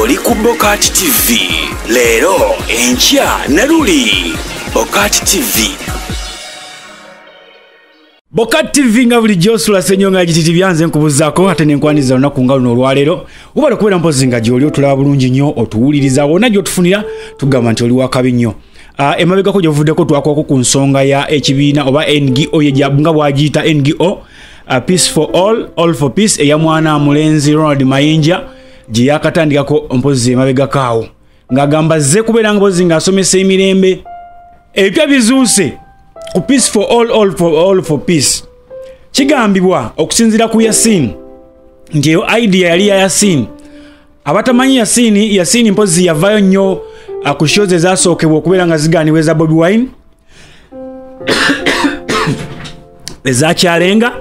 Oli ku Bokati TV leero, enkya ne luli. Bokati TV. Bokati TV nga bulijjo osula Ssenyonga gititi byanze nkubuzaako ate nenkwaniza olunaku nga luno olwaleero. Ubale kubeera mpozi nga gy'oli otulaba bulungi nnyo, otuwuliriza wonna gy'otufunira, tugamba nti oli wakabi nnyo. Emabegako gy'ovuddeko twakwako ku nsonga ya ekibiina oba NGO nga bw'agiyita NGO, Peace for All, All for Peace, eya mwana mulenzi Ronald Mayinja gye yakatandikako mpozi emabegako awo, ng'agamba azze kubeera nga mpozi ng'asomesa emirembe. Ebipya bizuuse ku Peace for All, All for All for Peace. Kigambibwa okusinziira ku Yasin nti eyo idea yali ya Yasin. Abatamanyi Yasin, Yasin mpozi yavaayo nnyo ku shows ezaasookebwa okubeera nga zigaanibwa eza Bobi Wine ezakyalenga.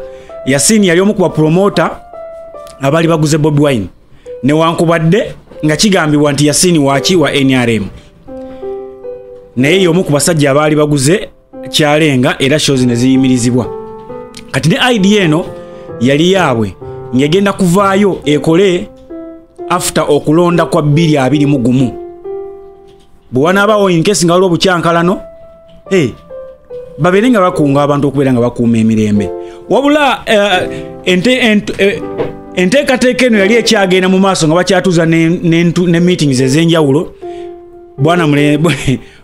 Yasin yali omu ku bapromota abaali baguze Bobi Wine, newankubadde nga kigambibwa nti Yasin waaki wa NRM, naye y'omu ku basajja abaali baguze kyalenga era shows ne ziyimirizibwa. Kati ne idea eno yali yaabwe ng'egenda kuvaayo ekole after okulonda kwa 2021. Bwe wanaabaawo in case nga waliwo obukyankalano, babeere nga bakunga abantu okubeera nga bakuuma emirembe. Wabula enteekateeka eno yali ekyagenda mu maaso nga bakyatuuza ne meetings ez'enjawulo.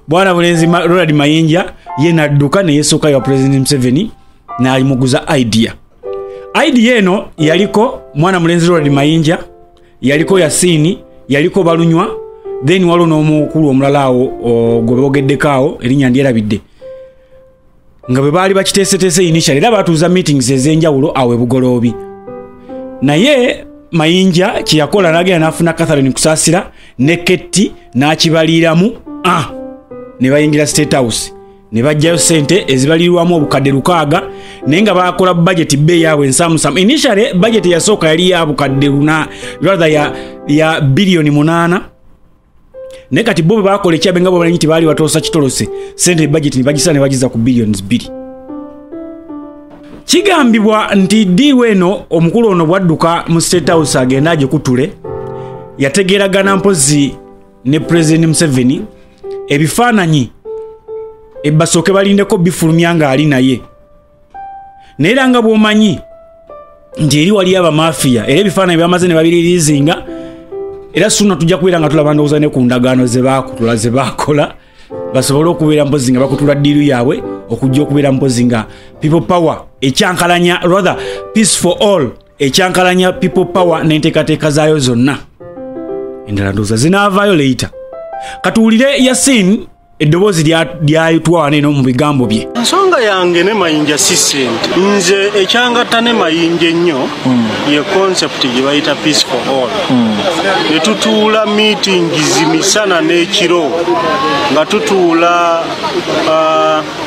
Bwana mulenzi Ronald Mayinja ye n'adduka ne yeesooka wa President Museveni n'alimuguza idea. Idea eno yaliko mwana mulenzi Ronald Mayinja, yaliko Yasini, yaliko Balunywa, then waliwo n'omukulu omulala awo gwe boogeddeko awo erinnya ndyerabidde, nga bwe baali bakiteeseteese initially era baatuuza meetings ez'enjawulo awo e Bugoloobi. Naye Mayinja kye yakola n'agenda n'afuna Catherine Kusaasira ne Ketti n'akibaliiramu ne bayingira State House ne baggyayo ssente ezibalirirwamu obukadde 6, naye nga baakola budget bbe yaabwe ensaamusaamu. Initially budget eyasooka yali ya bukadde luna, rather ya biliyoni 8, naye kati bo bwe baakola ekyabe nga bwe bamanyi nti baali batolosa kitolose, ssente budget ne bagisala ne bagiza ku biliyoni 2. Kigambibwa nti ddiiru eno omukulu ono bw'adduka mu State House agenda agikutule, yategeeragana mpozi ne President Museveni ebifaananyi ebasooke balindeko bifulumya ng'ali naye. Naye era nga bw'omanyi nti eri waliyo abamafiya, era ebifaananyi byamaze ne babiririizinga, era sooner tujja kubeera nga tulaba ndowooza ne ku ndagaano ze baakutula ze baakola basobole okubeera mpozi nga bakutula ddiiru yaabwe okujja okubeera mpozi nga people power ekyankalanya, rather Peace for All ekyankalanya people power n'enteekateeka zaayo zonna endala ndowooza zinaavaayo later. Katuwulire Yasin eddoboozi lyayitwa wano eno mu bigambo bye. Ensonga yange ne Mayinja si ssente. Nze ekyangatta ne Mayinja ennyo ye concept gye bayita Peace for All. Ne tutuula meetings misana n'ekiro nga tutuula,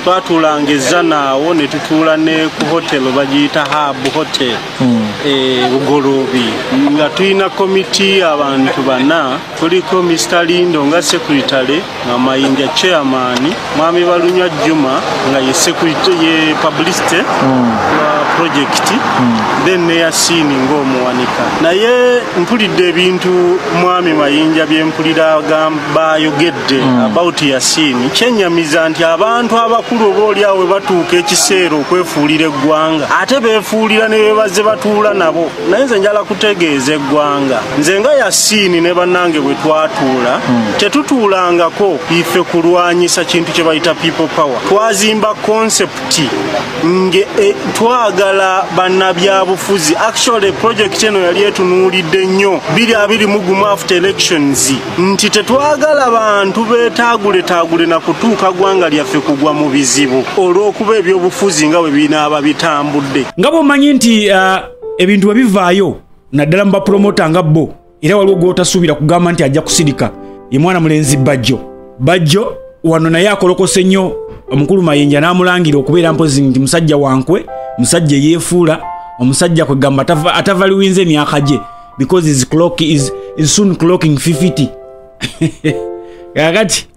twatuulanga ezzanaawo ne tutuula ne ku hotel bagiyita Hub Hotel Bugoloobi, nga tulina komiti abantu 4, kuliko Mr Lindo nga secretary, nga Mayinja chairman, Mwami Balunywa Juma nga ye secretary, ye publicity wa project, then ne Yasin ng'omuwanika. Naye mpulidde ebintu Mwami Mayinja bye mpulira bayogedde about Yasin, kyennyamiza nti abantu abakulu oba oli awo batuuka ekiseera okwefuulira eggwanga, ate beefuulira ne be bazze batuula nabo. Naye nze njala kutegeeza eggwanga, nze nga Yasin ne bannange bwe twatuula, tetutuulangako ife kulwanyisa kintu kye bayita people power. Twazimba concept nge twagala bannabyabufuzi. Actually project eno yali etunuulidde nnyo 2021 after elections, nti tetwagala bantu beetaaguletaagule na kutuuka ggwanga lyaffe kugwa mu bizibu olw'okuba ebyobufuzi nga bwe binaaba bitambudde. Nga bw'omanyi nti ebintu bwe bivaayo naddala mu bapromota nga bo, era waliwo gw'otasuubira kugamba nti ajja kusirika, ye mwana mulenzi Bajjo. Bajjo wano naye akolokose nnyo omukulu Mayinja n'amulangira okubeera mpozi nti musajja wankwe, musajja yeefuula, omusajja kwegamba atavaliwinze emyaka gye because his clock is soon clocking 50. Kakati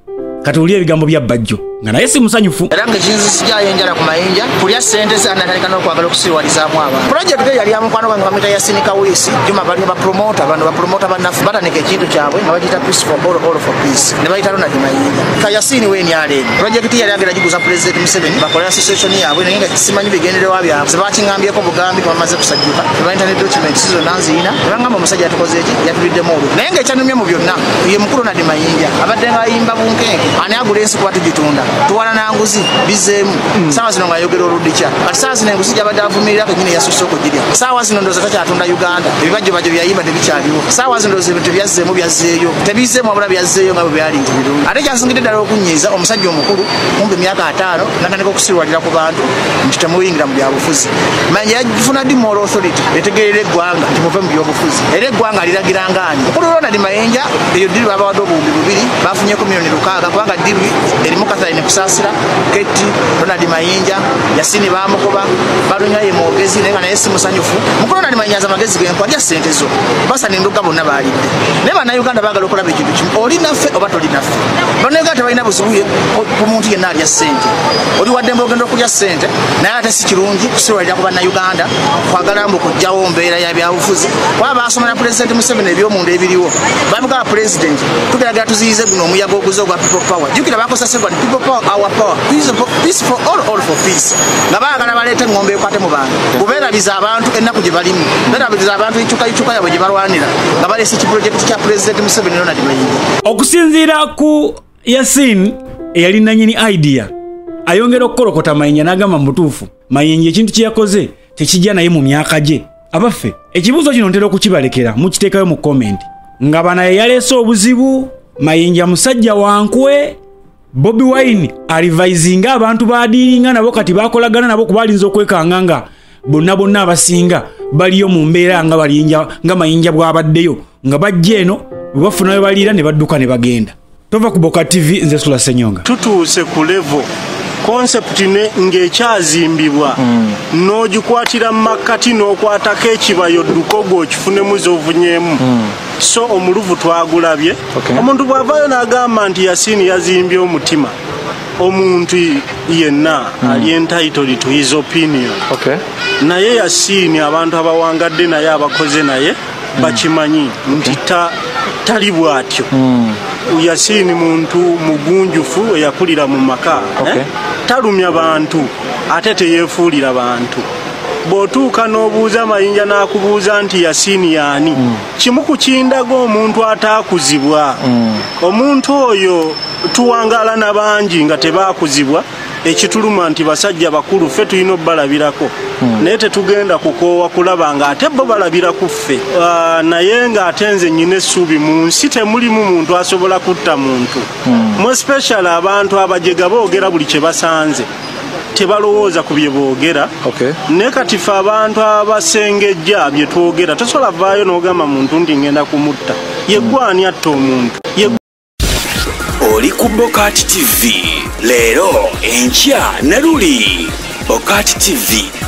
katuwulire ebigambo bya Bajjo. nga naye si musanyufu. Era ng'ekinzisijayo enjala ku Mayinja kulya ssente zanatandika n'okwagala okusiwalizaamu abantu. Pulojekiti eyo yali ya mukwano gwange bamuyita Yasini Kaweesi Juma, baliyo bapromota bano bapromota bannaffe batandika ekintu kyabwe nga bagiyita Peace for All, All for Peace, ne bayita Ronald Mayinja. Ka Yasini w'NRM pulojekiti yali agenda giguza Pulezidenti Museveni bakole association yaabwe, naye nga simanyi bigendererwa byabwe. Ze bakiŋŋambyeko bugambi nga bamaze kusajjuka, ne bayita ne documents zonna nziyina, ne bangamba omusajja yatukoze eki, yatuliddemu olwo. Naye ng'ekyanumye mu byonna ye mukulu Ronald Mayinja abadde ng'ayimba bunkenke, ani agula ensi kuba tugitunda, tuwala nanguzi bizeemu. Saawa zino ng'ayogera oludikya, kati saawa zino enguzi gy'abadde avumirira kennyini yasusse okugirya. Saawa zino ndowooza takyatunda Uganda, ebibajjobajo byayimba tebikyaliwo. Saawa zino ndowooza ebintu byazzeemu byazzeeyo, tebizzeemu wabula byazzeeyo nga bwe byali nti birungi. Ate kyasingidde ddala okunyiiza omusajja omukulu kumpi emyaka 50 n'atandika okusirwalira ku bantu nti temuyingira mu byabufuzi. Mayinja yagifuna ddi moral authority etegeerera eggwanga nti muve mu byobufuzi, era eggwanga liragira ngaani? Mukulu Ronald Mayinja eyo ddiru babawadde 2000, bafunyeko 6,000,000 kubanga ddiru erimu Catherine Kusaasira, Ketti, Ronald Mayinja, Yasini bamugoba, Balunya ye mwogezi naye nga naye si musanyufu. Mukulu Ronald Mayinja aza amagezi ge nkwalya ssente zo, Basa ne Nduga bonna baalidde. Naye Bannayuganda baagala okulaba ekintu kimu, oli naffe oba toli naffe. Bannayuganda tebalina buzibu ku muntu yenna alya ssente. Oli waddembe ogenda okulya ssente, naye ate si kirungi kusirwalira ku Bannayuganda kwagala mbu kuggyawo mbeera ya byabufuzi. Kuba baasoma na Pulezidenti Museveni eby'omunda ebiriwo, bamugamba Pulezidenti tugeragera tuziyize guno omuyaga oguze ogwa people power. Jjukira bakozesa slogan people power, our power, peace for all, all for peace. Nga baagala baleete eng'ombe ekwate mu bantu, kubeerabiza abantu ennaku gye balimu, beerabiza abantu ekyukakyuka yaabwe gye balwanira, nga baleese ekipulojekiti kya Pulezidenti Museveni Ronald Mayinja. Okusinziira ku Yasin eyali nannyini idea, ayongera okukolokota Mayinja n'agamba mu butuufu Mayinja ekintu kye yakoze tekijja naye mu myaka gye. Abaffe, ekibuuzo kino ntera okukibalekera mukiteekayo mu comment. Nga bana ye yaleese obuzibu, Mayinja musajja wankwe, Bobi Wine alivisinga abantu baadiringa nabo kati bakolagana nabo kuba alinza okwekanga nga bonna bonna abasinga baliyo mu mbeera nga balinja nga Mayinja bw'abaddeyo nga bajja eno bwe bafuna we baliira ne badduka ne bagenda. Tova ku Boka TV, nze Sula Ssenyonga. Tutuuse ku level concept ne ng'ekyazimbibwa n'ogikwatira mu makkati n'okwatako ekibayo dduka ogwo okifunemu z'ovunyeemu. So omuluvu twagulabye. Omuntu bw'avaayo n'agamba nti Yasini yazimbye omutima, omuntu yenna ali entitled to his opinion. Naye Yasini abantu abawangadde naye abakoze naye bakimanyi nti tali bw'atyo. Yasini muntu mugunjufu eyakulira mu maka, talumya bantu ate teyeefuulira bantu. Bw'otuuka n'obuuza Mayinja n'akubuuza nti Yasini y'ani, kimu ku kindaga omuntu ataakuzibwa. Omuntu oyo tuwangaala na bangi nga tebaakuzibwa, ekituluma nti basajja bakulu ffe tulina obbalabirako, naye tetugenda kukoowa kulaba ng'ate bo balabira ku ffe. Naye ng'ate nze nnyina essuubi mu nsi temulimu muntu asobola kutta muntu. Mu especially abantu abajega boogera buli kye basanze, tebalowooza ku bye boogera. Naye kati ffe abantu abasengejja bye twogera, tosobola vaayo n'ogamba muntu nti ngenda kumutta. Ye ggwe ani atta omuntu? Oli ku Bokati TV leero, enkya ne luli. Bokati TV.